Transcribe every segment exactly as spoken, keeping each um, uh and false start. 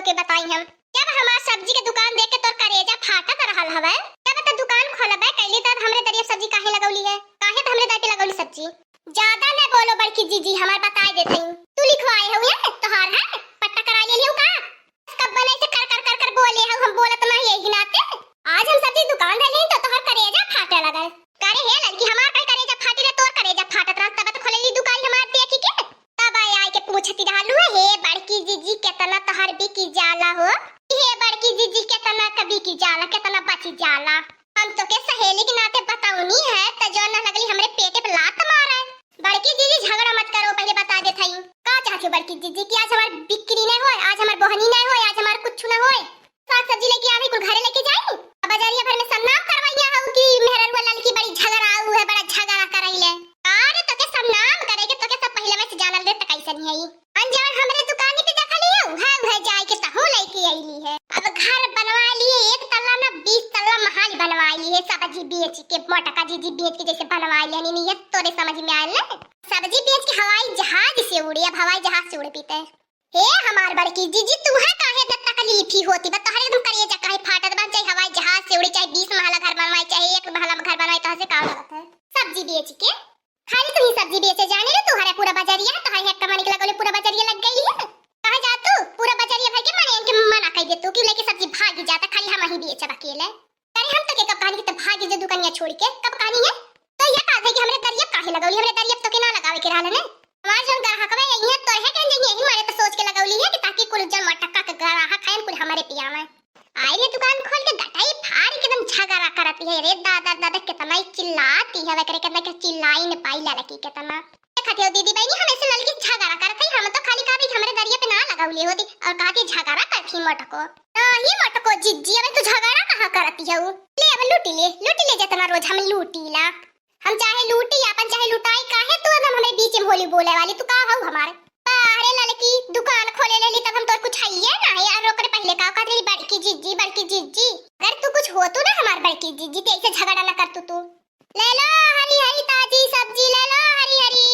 के बताई हम। जब हमार सब्जी के दुकान देख के तोर करेजा फाटत रहल हवे, तब त दुकान खोलबे कैली, तब हमरे दरिया सब्जी काहे लगौली है? काहे त हमरे दर पे लगौली सब्जी? ज्यादा न बोलो बड़की जीजी, हमार बताए देत हई। तू लिखवाए हऊ ये? तोहार है? पट्टा करा ले लियो का? कब बने से कर कर कर कर बोले हऊ, हम बोलत ना यही नाते। आज हम सब्जी दुकान धइले हई तो तोहार करेजा फाटे लगल। करे हे लड़की, हमार कहीं करेजा फाटी रे, तोर करेजा फाटत रहल, तब तो खोलली दुकान हमार देखी के। तब आए आए के पूछती रहलू, "हे बड़की जीजी, केतना तोहर बिकी जाला हो? हे बड़की जीजी, केतना क बिकी जाला, केतना बची जाला?" हम तोके सहेली के नाते बतौनी है, त जौन न लगली हमरे पेटे पे लात मारे। बड़की जीजी, झगड़ा मत करो, पहले बता देत हई। का चाहती हो बड़की जीजी कि आज हमार बिक्री नहीं होए, आज हमार बोहनी नहीं होए, आज हमार कुछ ना होए? साग सब्जी लेके आवे, कुल घरे लेके जाई। अब बजरिया भर में सब नाम करवैया हऊ कि मेहररुआ ललकी बड़ी झगड़ाऊ है, बड़ा झगड़ा करैले। अरे तोके सब नाम करे के, तोके सब पहिले में से जानल रहे त कैसे नहीं आई। अन जवन हमरे दुकानी पे देखली है, उहे, उहे जाए के तहूँ लेके अइली है। अब घर बनवा लिए, एक तल्ला ना बीस तल्ला महल बनवा लिए, सब्जी बेच के, मोटका जीजी बेच के जैसे बनवा लिए, नहीं, नहीं, ये तोरे समझ में आयल ना? सब्जी बेच के हवाई जहाज से उड़ी, अब हवाई जहाज से उड़ पीते। हे हमार बड़की जीजी, तुहे काहे इतना तकलीफ ही होती बा? तोहरे एकदम करेजा काहे फाटत बा? चाहे हवाई जहाज से उड़ी, चाहे बीस महला घर बनवाई, चाहे एक महला घर बनवाई, तोहसे का लगत है? सब्जी बेच के, खाली तुही सब्जी बेचे जाने रे, तुहरे पूरा बजरिया, तोहरे एक कमानी के लगौले पूरा बजरिया लग गई है। कहाँ जा तू? पूरा बजरिया भर के माने इनके मना कर दे तू, कि लेके सब्जी भागी जाता, खाली हम ही बेचब अकेले। अरे हम तो के कब कहानी कि तब भागी जो दुकानिया छोड़ के, कब कहानी है? तो ये बात है कि हमरे दरिया काहे लगौली? हमरे दरिया तो के ना लगावे के रहल ने। हमार जौन ग्राहकवा है, इहे तो है, कहीं यही मारे तो सोच के लगौली है कि ताकि कुल जन मटक्का के ग्राहक है, कुल हमरे पियावे। आई रे दुकान खोल के गटाई फाड़ के एकदम झगड़ा करती है रे दादा, दादा कितना ही चिल्लाती है, वकरे कितना के चिल्लाई न पाई लड़की कितना। देखत हो दीदी बहनी, हम ऐसे लड़की झगड़ा करत है, हम तो खाली कहबी कि हमरे दरिया पे ना लगौली होती और कहती झगड़ा करती मोटको। नहीं मोटको जिज्जी, अब तू झगड़ा कहाँ करती है? ले अब लूटी ले, लूटी ले जितना रोज हम लूटी ला। हम चाहे लूटी, अपन चाहे लुटाई, काहे तू एकदम हमरे बीच में होली बोले वाली, तू का हऊ हमारे? अरे ललकी, दुकान खोले लेली तब हम तोर कुछ हइये ना है यार, ओकरे पहले का कहत रही बड़की जिज्जी, बड़की जिज्जी। अगर तू कुछ होतू ना हमार बड़की जिज्जी, तो ऐसे झगड़ा ना करतू तू। ले लो हरी हरी ताजी सब्जी, ले लो हरी हरी।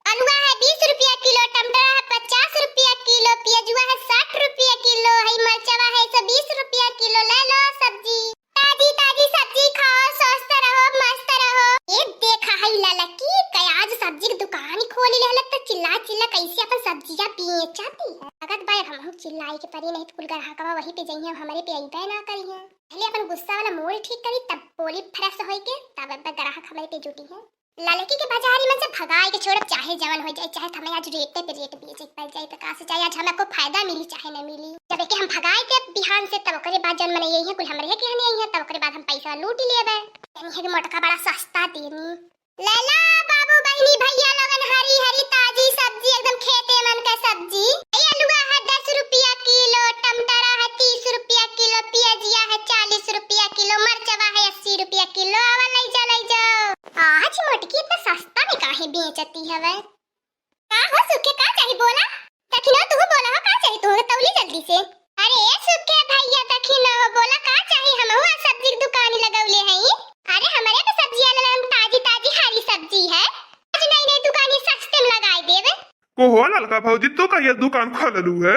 अलुआ है बीस रुपया किलो, टमाटर है पचास रुपया किलो, पियजुआ है साठ रुपया किलो, हई मरचवा है एक सौ बीस रुपया किलो, ले लो सब्जी। ताजी ताजी सब्जी खाओ, स्वस्थ रहो, मस्त रहो। ये देखा है ललकी, कई आज सब्जी की दुकान खोली लेहलक तो चिल्ला चिल्ला कैसे अपन सब्जियां बेचती है। लगत बा अब हमहू चिल्लाई के परी, नहीं तो कुल ग्राहकवा वही पे जइहें, हमरे पे अइबे ना करिहें। पहले अपन गुस्सा वाला मूड ठीक करी, तब बोली फ्रेश होई के, तब अब ग्राहक हमरे पे जुटी है। ललकी के बाजारी मन से भगाए के छोड़ब, चाहे जवन हो जाए, चाहे हमें आज रेटे पे रेट बेचे के पड़ जाए, तो का से चाहे आज हमें को फायदा मिली चाहे न मिली। जब एके हम भगाए के बिहान से, तब ओकरे बाद जौन मने यही है, कुल हमरे के हने यही है, तब ओकरे बाद हम पैसा लूट लेबे। यानी है कि मोटका बड़ा सस्ता देनी। ले ला बाबू, बहिनी, भैया लोगन, हरी हरी ताजी सब्जी, एकदम खेते मन का सब्जी। ये अलुआ है दस रुपया किलो, टमाटरा है तीस रुपया किलो, पियजिया है चालीस रुपया किलो, मरचवा है अस्सी रुपया किलो। आवा, ले जा, ले जा। आज मोटकी इतना सस्ता में काहे बेचती हवे? का हो सुखे, का चाही बोला? दखिनो, तू बोला हो, का चाही तू? तौली जल्दी से। अरे सुखे भैया, दखिनो, बोला का चाही? हमहू आज सब्जी के दुकान लगौले हई। अरे हमरे तो सब्जी वाला हम ताजी ताजी हरी सब्जी है। आज नई नई दुकानी सस्ते में लगाई देवे। को हो ललका भौजी, तू कहिया दुकान खोललू है?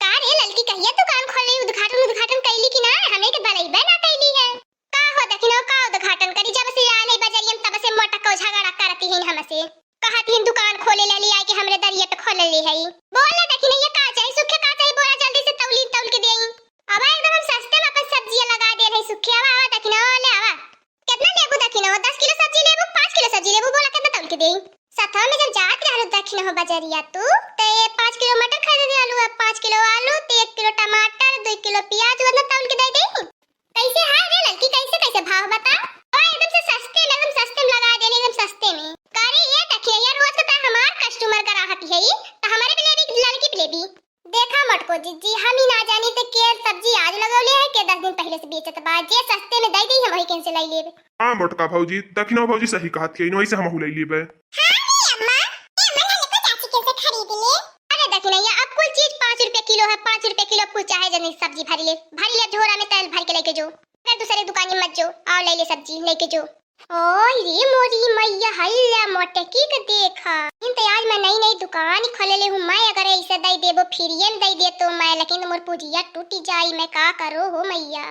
का रे ललकी, कहिया दुकान खोलली? उद्घाटन, उद्घाटन कैली कि ना? हमें के बलैबे ना कैली है। का हो दखिनो, का उद्घाटन करी? जब से आले बजरियम तब से मोटको झगड़ा करती है हमसे। कहत हिन दुकान खोले लेली, आके हमरे दरिया पे खोलले हई। बोला दखिनैया, का चाही? सुखे का चाही? बोला जल्दी से, तौली तौल के देई। अब एकदम हम सस्ते में अपन सब्जियां लगा दे रही सुखे। आवा, आवा दखिनैया, ले आवा। कितना लेबू दखिनैया? दस किलो सब्जी लेबू, पाँच किलो सब्जी लेबू? बोला कितना तौल के देई? सतवा में जब जात रहलू दखिनैया बजरिया तू, ते पाँच किलो मटर खरीद दे आलू, अब पाँच किलो आलू, ते एक किलो टमाटर, दो किलो प्याज, उतना तौल के दे देई। कैसे है रे लड़की, कैसे कैसे भाव बता? ओ एकदम से सस्ते में, एकदम सस्ते में लगा देने, एकदम सस्ते में। का रे ये दखिनैया, रोज का तार हमार कस्टमर ग्राहक है, तो हमारे पे लेबी, लड़की पे लेबी? देखा मोटको जिज्जी, हम ही ना जानी तो के सब्जी आज लगौले है, के दस दिन पहले से बेचत बा। जे सस्ते में दे दी, हम वही केन से ले लेबे। हाँ मोटका भौजी, दखिनैया भौजी सही कहत है, इनवई से हमहू ले लेबे। हाँ नी अम्मा, ये अम्मा ना लेको चाची के से खरीद ले। अरे दखिनैया, अब कुल चीज पाँच रुपया किलो है, पाँच रुपया किलो, अब कुल चाहे जनी सब्जी भरी ले, भरी ले झोरा में तेल भर के लेके जो। अगर दूसरे दुकानी मत जो, आओ ले ले सब्जी, लेके जो। ओए रे मोरी मैया, हई ला मोटकी के देखा। इन तो आज मैं नई नई दुकान खोले ले हूँ, मैं अगर ऐसे दई देबो, फ्रीए में दई दे तो मैं, लेकिन मोर पूजिया टूटी जाई, मैं का करो हो मैया।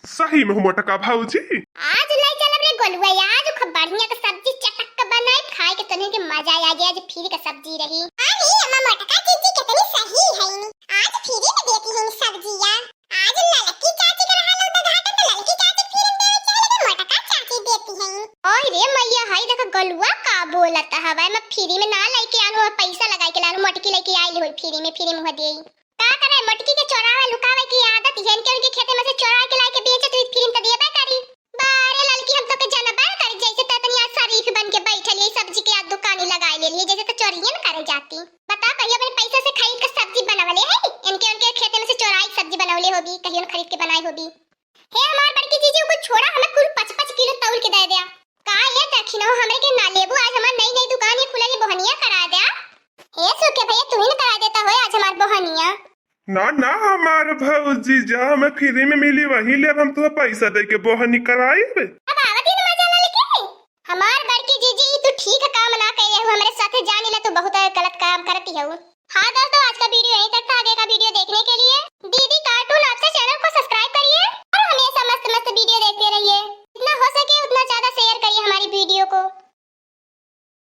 सही में हो मोटका भौजी। आज लाई चलब रे गोलुआ, आज खूब बढ़िया के सब्जी चटक के बनाई, खाए के तनी के मजा आ जाए, आज फ्री के सब्जी रही। हाँ नी, अम्मा मोटका जीजी कितनी सही है, आज फ्री में देती है सब्जिया। आज ललकी चाची के रहा उद्घाटन, तो ललकी चाची फ्री में देवे चले गए, मोटका चाची देती है। ओए रे मैया, हई देख गोलुआ का बोलत हवा, मैं फ्री में ना लेके आलू, पैसा लगाई के लालू, मोटकी लेके आइल हो फ्री में, फ्री में देई। का करे, मोटकी के चोरावे लुकावे की आदत है इनके, उनके खेते में से चोरा के लाके बेचे तो फिर तो देबे करी। बारे ललकी, हम तो के जनबे न करी, जैसे तो तनी आज शरीफ बन के बैठल है, सब्जी के आज दुकानी लगाई ले लिए, जैसे तो चोरियन करे जाती। बता, कहियो अपने पैसा से खरीद के सब्जी बनवले है, इनके उनके खेते में से चोराई सब्जी बनवले होगी, कहियो न खरीद के बनाई होगी। हे हमार बड़की जीजी, कुछ छोड़ा, हमें कुल पाँच पाँच किलो तौल के दे द्या। का ये दखिन हो, हमरे के ना लेबू? आज हमार नई नई दुकान ये खुलल, ये बोहनिया करा द्या। हे सूखे भैया, तू ही न करा देता हो आज हमार बोहनिया। ना ना, हमार भौजी, जहाँ हमें फ्री में मिली वही लेब, हम तुहे पैसा दे के बोहनी कराइब। अब आवत ही न मजा ला लेके। हमार बड़की जीजी, ई तू ठीक काम ना कइले हो, हमरे साथे जानी ला तू बहुत गलत काम करती हो। हाँ दोस्तों, आज का वीडियो